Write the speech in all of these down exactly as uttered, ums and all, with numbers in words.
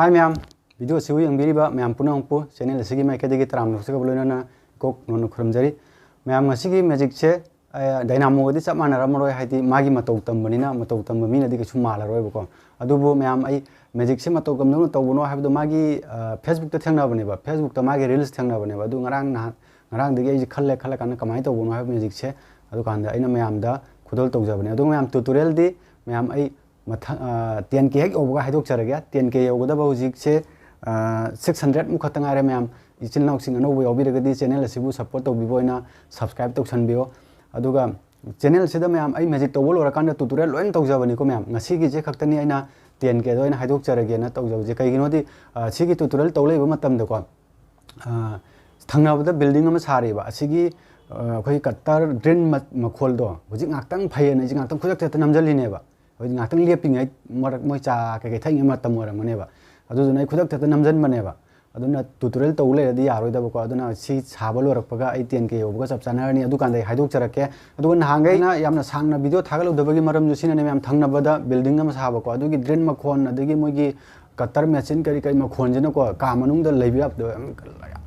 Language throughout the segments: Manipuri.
ꯍꯥꯏ ꯃꯌꯥꯝ, ꯚꯤꯗꯤꯑꯣꯁꯤꯕꯨ ꯌꯦꯡꯕꯤꯔꯤꯕ ꯃꯌꯥꯝ ꯄꯨꯝꯅꯃꯛꯄꯨ ꯆꯦꯅꯦꯜ ꯑꯁꯤꯒꯤ ꯃꯥꯏꯀꯩꯗꯒꯤ ꯇꯔꯥꯝꯅ ꯑꯣꯛꯆꯕ ꯂꯣꯏꯅꯅ ꯏꯀꯣꯛ ꯅꯣꯟꯅ ꯈꯨꯔꯨꯝꯖꯔꯤ꯫ ꯃꯌꯥꯝ, ꯉꯁꯤꯒꯤ ꯃꯦꯖꯤꯛꯁꯦ, ꯑ, ꯗꯥꯏꯅꯥꯃꯣꯒꯗꯤ ꯆꯞ ꯃꯥꯟꯅꯔꯝꯃꯔꯣꯏ, ꯍꯥꯏꯗꯤ ꯃꯥꯒꯤ ꯃꯇꯧ ꯇꯝꯕꯅꯤꯅ ꯃꯇꯧ ꯇꯝꯕ ꯃꯤꯅꯗꯤ ꯀꯩꯁꯨ ꯃꯥꯜꯂꯔꯣꯏꯕꯀꯣ꯫ ꯑꯗꯨꯕꯨ ꯃꯌꯥꯝ, ꯑꯩ ꯃꯦꯖꯤꯛꯁꯦ ꯃꯇꯧ ꯀꯝꯗꯧꯅ ꯇꯧꯕꯅꯣ ꯍꯥꯏꯕꯗꯣ ꯃꯥꯒꯤ, ꯑ, ꯐꯦꯁꯕꯨꯛꯇ ꯊꯦꯡꯅꯕꯅꯦꯕ, ꯐꯦꯁꯕꯨꯛꯇ ꯃꯥꯒꯤ ꯔꯤꯜꯁ ꯊꯦꯡꯅꯕꯅꯦꯕ꯫ ꯑꯗꯨ ꯉꯔꯥꯡ ꯅꯍꯥꯟ, ꯉꯔꯥꯡꯗꯒꯤ ꯑꯩꯁꯦ ꯈꯜꯂꯦ, ꯈꯜꯂ ꯀꯥꯟꯗ ꯀꯃꯥꯏꯅ ꯇꯧꯕꯅꯣ ꯍꯥꯏꯕ ꯃꯦꯖꯤꯛꯁꯦ, ꯑꯗꯨꯀꯥꯟꯗ ꯑꯩꯅ ꯃꯌꯥꯝꯗ ꯈꯨꯗꯣꯜ ꯇꯧꯖꯕꯅꯦ꯫ ꯑꯗꯨꯒ ꯃꯌꯥꯝ, ꯇ꯭ꯌꯨꯇꯣꯔꯤꯌꯦꯜꯗꯤ ꯃꯌꯥꯝ ꯑꯩ ꯃꯊꯪ, ꯑ, ꯇꯦꯟ ꯀꯦ ꯍꯦꯛ ꯌꯧꯕꯒ ꯍꯥꯏꯗꯣꯛꯆꯔꯒꯦ꯫ ꯇꯦꯟ ꯀꯦ ꯌꯧꯒꯗꯕ ꯍꯧꯖꯤꯛꯁꯦ, ꯑ, ꯁꯤꯛꯁ ꯍꯟꯗ꯭ꯔꯦꯠ ꯃꯨꯛ ꯈꯛꯇ ꯉꯥꯏꯔꯦ꯫ ꯃꯌꯥꯝ, ꯏꯆꯤꯜ ꯏꯅꯥꯎꯁꯤꯡ ꯑꯅꯧꯕ ꯌꯥꯎꯕꯤꯔꯒꯗꯤ ꯆꯦꯅꯦꯜ ꯑꯁꯤꯕꯨ ꯁꯞꯄꯣꯔꯠ ꯇꯧꯕꯤꯕ ꯑꯣꯏꯅ ꯁꯕꯁꯀ꯭ꯔꯥꯏꯕ ꯇꯧꯁꯟꯕꯤꯌꯣ꯫ ꯑꯗꯨꯒ ꯆꯦꯅꯦꯜ ꯑꯁꯤꯗ ꯃꯌꯥꯝ ꯑꯩ ꯃꯦꯖꯤꯛ ꯇꯧꯕ ꯂꯣꯏꯔꯀꯥꯟꯗ ꯇ꯭ꯌꯨꯇꯣꯔꯤꯌꯦꯜ ꯂꯣꯏꯅ ꯇꯧꯖꯕꯅꯤꯀꯣ ꯃꯌꯥꯝ꯫ ꯉꯁꯤꯒꯤꯁꯦ ꯈꯛꯇꯅꯤ ꯑꯩꯅ ꯇꯦꯟ ꯀꯦꯗ ꯑꯣꯏꯅ ꯍꯥꯏꯗꯣꯛꯆꯔꯒꯦꯅ ꯇꯧꯖꯕꯁꯦ꯫ ꯀꯩꯒꯤꯅꯣꯗꯤ, ꯑ, ꯁꯤꯒꯤ ꯇ꯭ꯌꯨꯇꯣꯔꯤꯌꯦꯜ ꯇꯧ ꯂꯩꯕ ꯃꯇꯝꯗꯀꯣ, ꯑ, ꯊꯪꯅꯕꯗ ꯕꯤꯜꯗꯤꯡ ꯑꯃ ꯁꯥꯔꯤꯕ꯫ ꯑꯁꯤꯒꯤ, ꯑ, ꯑꯩꯈꯣꯏ ꯀꯠꯇꯔ ꯗ꯭ꯔꯤꯜ ꯃ-, ꯃꯈꯣꯜꯗꯣ ꯍꯧꯖꯤꯛ ꯉꯥꯛꯇꯪ ꯐꯩꯌꯦꯅ ꯑꯩꯁꯦ ꯉꯥꯛꯇꯪ ꯈꯨꯗꯛꯇ ꯍꯦꯛꯇ ꯅꯝꯁꯤꯜꯂꯤꯅꯦꯕ꯫ ꯍꯧꯖꯤꯛ ꯉꯥꯛꯇꯪ ꯂꯦꯞꯄꯤꯉꯩ ꯃꯔꯛ, ꯃꯣꯏ ꯆꯥ ꯀꯩꯀꯩ ꯊꯛꯏꯉꯩ ꯃꯇꯝ ꯑꯣꯏꯔꯝꯒꯅꯦꯕ꯫ ꯑꯗꯨꯗꯨꯅ ꯑꯩ ꯈꯨꯗꯛꯇ ꯍꯦꯛꯇ ꯅꯝꯁꯤꯟꯕꯅꯦꯕ꯫ ꯑꯗꯨꯅ ꯇ꯭ꯌꯨꯇꯣꯔꯤꯌꯦꯜ ꯇꯧ ꯂꯩꯔꯗꯤ ꯌꯥꯔꯣꯏꯗꯕꯀꯣ꯫ ꯑꯗꯨꯅ ꯁꯤ ꯁꯥꯕ ꯂꯣꯏꯔꯛꯄꯒ ꯑꯩ ꯇꯦꯟ ꯀꯦ ꯌꯧꯕꯒ ꯆꯞ ꯆꯥꯟꯅꯔꯅꯤ꯫ ꯑꯗꯨꯀꯥꯟꯗ ꯑꯩ ꯍꯥꯏꯗꯣꯛꯆꯔꯛꯀꯦ꯫ ꯑꯗꯨꯒ ꯅꯍꯥꯟꯈꯩ ꯑꯩꯅ ꯌꯥꯝꯅ ꯁꯥꯡꯅ ꯚꯤꯗꯤꯑꯣ ꯊꯥꯒꯠꯂꯨꯗꯕꯒꯤ ꯃꯔꯝꯁꯨ ꯁꯤꯅꯅꯦ ꯃꯌꯥꯝ, ꯊꯪꯅꯕꯗ ꯕꯤꯜꯗꯤꯡ ꯑꯃ ꯁꯥꯕꯀꯣ, ꯑꯗꯨꯒꯤ ꯗ꯭ꯔꯤꯜ ꯃꯈꯣꯟ, ꯑꯗꯒꯤ ꯃꯣꯏꯒꯤ ꯀꯠꯇꯔ ꯃꯦꯆꯤꯟ ꯀꯔꯤ ꯀꯔꯤ ꯃꯈꯣꯟꯁꯤꯅꯀꯣ, ꯀꯥ ꯃꯅꯨꯡꯗ ꯂꯩꯕ ꯌꯥꯗꯕ ꯌꯥꯝ,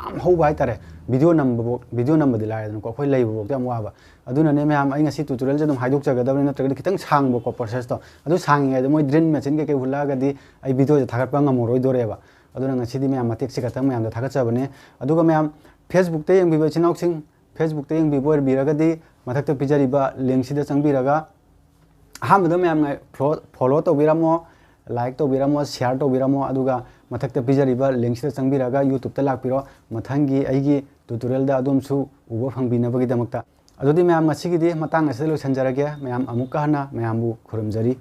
ꯌꯥꯝ ꯍꯧꯕ ꯍꯥꯏꯇꯥꯔꯦ꯫ ꯚꯤꯗꯤꯑꯣ ꯅꯝꯕꯕꯨ-, ꯚꯤꯗꯤꯑꯣ ꯅꯝꯕꯗꯤ ꯂꯥꯏꯔꯗꯅꯀꯣ, ꯑꯩꯈꯣꯏ ꯂꯩꯕꯐꯥꯎꯗ ꯌꯥꯝ ꯋꯥꯕ꯫ ꯑꯗꯨꯅꯅꯦ ꯃꯌꯥꯝ, ꯑꯩ ꯉꯁꯤ ꯇ꯭ꯌꯨꯇꯣꯔꯤꯌꯦꯜꯁꯦ ꯑꯗꯨꯝ ꯍꯥꯏꯗꯣꯛꯆꯒꯗꯕꯅꯤ, ꯅꯠꯇ꯭ꯔꯒꯗꯤ ꯈꯤꯇꯪ ꯁꯥꯡꯕꯀꯣ ꯄ꯭ꯔꯣꯁꯦꯁꯇꯣ꯫ ꯑꯗꯨ ꯁꯥꯡꯉꯤꯉꯩꯗ ꯃꯣꯏ ꯗ꯭ꯔꯤꯜ ꯃꯦꯆꯤꯟ ꯀꯩꯀꯩ ꯍꯨꯜꯂꯛꯑꯒꯗꯤ ꯑꯩ ꯚꯤꯗꯤꯑꯣꯁꯦ ꯊꯥꯒꯠꯄ ꯉꯝꯃꯔꯣꯏꯗꯣꯔꯦꯕ꯫ ꯑꯗꯨꯅ ꯉꯁꯤꯗꯤ ꯃꯌꯥꯝ ꯃꯇꯦꯛꯁꯦ ꯈꯛꯇꯪ ꯃꯌꯥꯝꯗ ꯊꯥꯒꯠꯆꯕꯅꯦ꯫ ꯑꯗꯨꯒ ꯃꯌꯥꯝ, ꯐꯦꯁꯕꯨꯛꯇ ꯌꯦꯡꯕꯤꯕ ꯏꯆꯤꯟ ꯏꯅꯥꯎꯁꯤꯡ, ꯐꯦꯁꯕꯨꯛꯇ ꯌꯦꯡꯕꯤꯕ ꯑꯣꯏꯕꯤꯔꯒꯗꯤ ꯃꯊꯛꯇ ꯄꯤꯖꯔꯤꯕ ꯂꯤꯡꯁꯤꯗ ꯆꯪꯕꯤꯔꯒ ꯑꯍꯥꯟꯕꯗ ꯃꯌꯥꯝꯅ ꯐꯣꯂꯣ, ꯐꯣꯂꯣ ꯇꯧꯕꯤꯔꯝꯃꯣ, ꯂꯥꯏꯛ ꯇꯧꯕꯤꯔꯝꯃꯣ, ꯁꯤꯌꯥꯔ ꯇꯧꯕꯤꯔꯝꯃꯣ, ꯑꯗꯨꯒ ꯃꯊꯛꯇ ꯄꯤꯖꯔꯤꯕ ꯂꯤꯡꯁꯤꯗ ꯆꯪꯕꯤꯔꯒ ꯌꯨꯇ꯭ꯌꯨꯕꯇ ꯂꯥꯛꯄꯤꯔꯣ꯫ ꯃꯊꯪꯒꯤ ꯑꯩꯒꯤ ꯇ꯭ꯌꯨꯇꯣꯔꯤꯌꯦꯜꯗ ꯑꯗꯣꯝꯁꯨ ꯎꯕ ꯐꯪꯕꯤꯅꯕꯒꯤꯗꯃꯛꯇ꯫ ꯑꯗꯨꯗꯤ ꯃꯌꯥꯝ, ꯉꯁꯤꯒꯤꯗꯤ ꯃꯇꯥꯡ ꯑꯁꯤꯗ ꯂꯣꯏꯁꯤꯟꯖꯔꯒꯦ꯫ ꯃꯌꯥꯝ, ꯑꯃꯨꯛꯀ ꯍꯟꯅ ꯃꯌꯥꯝꯕꯨ ꯈꯨꯔꯨꯝꯖꯔꯤ꯫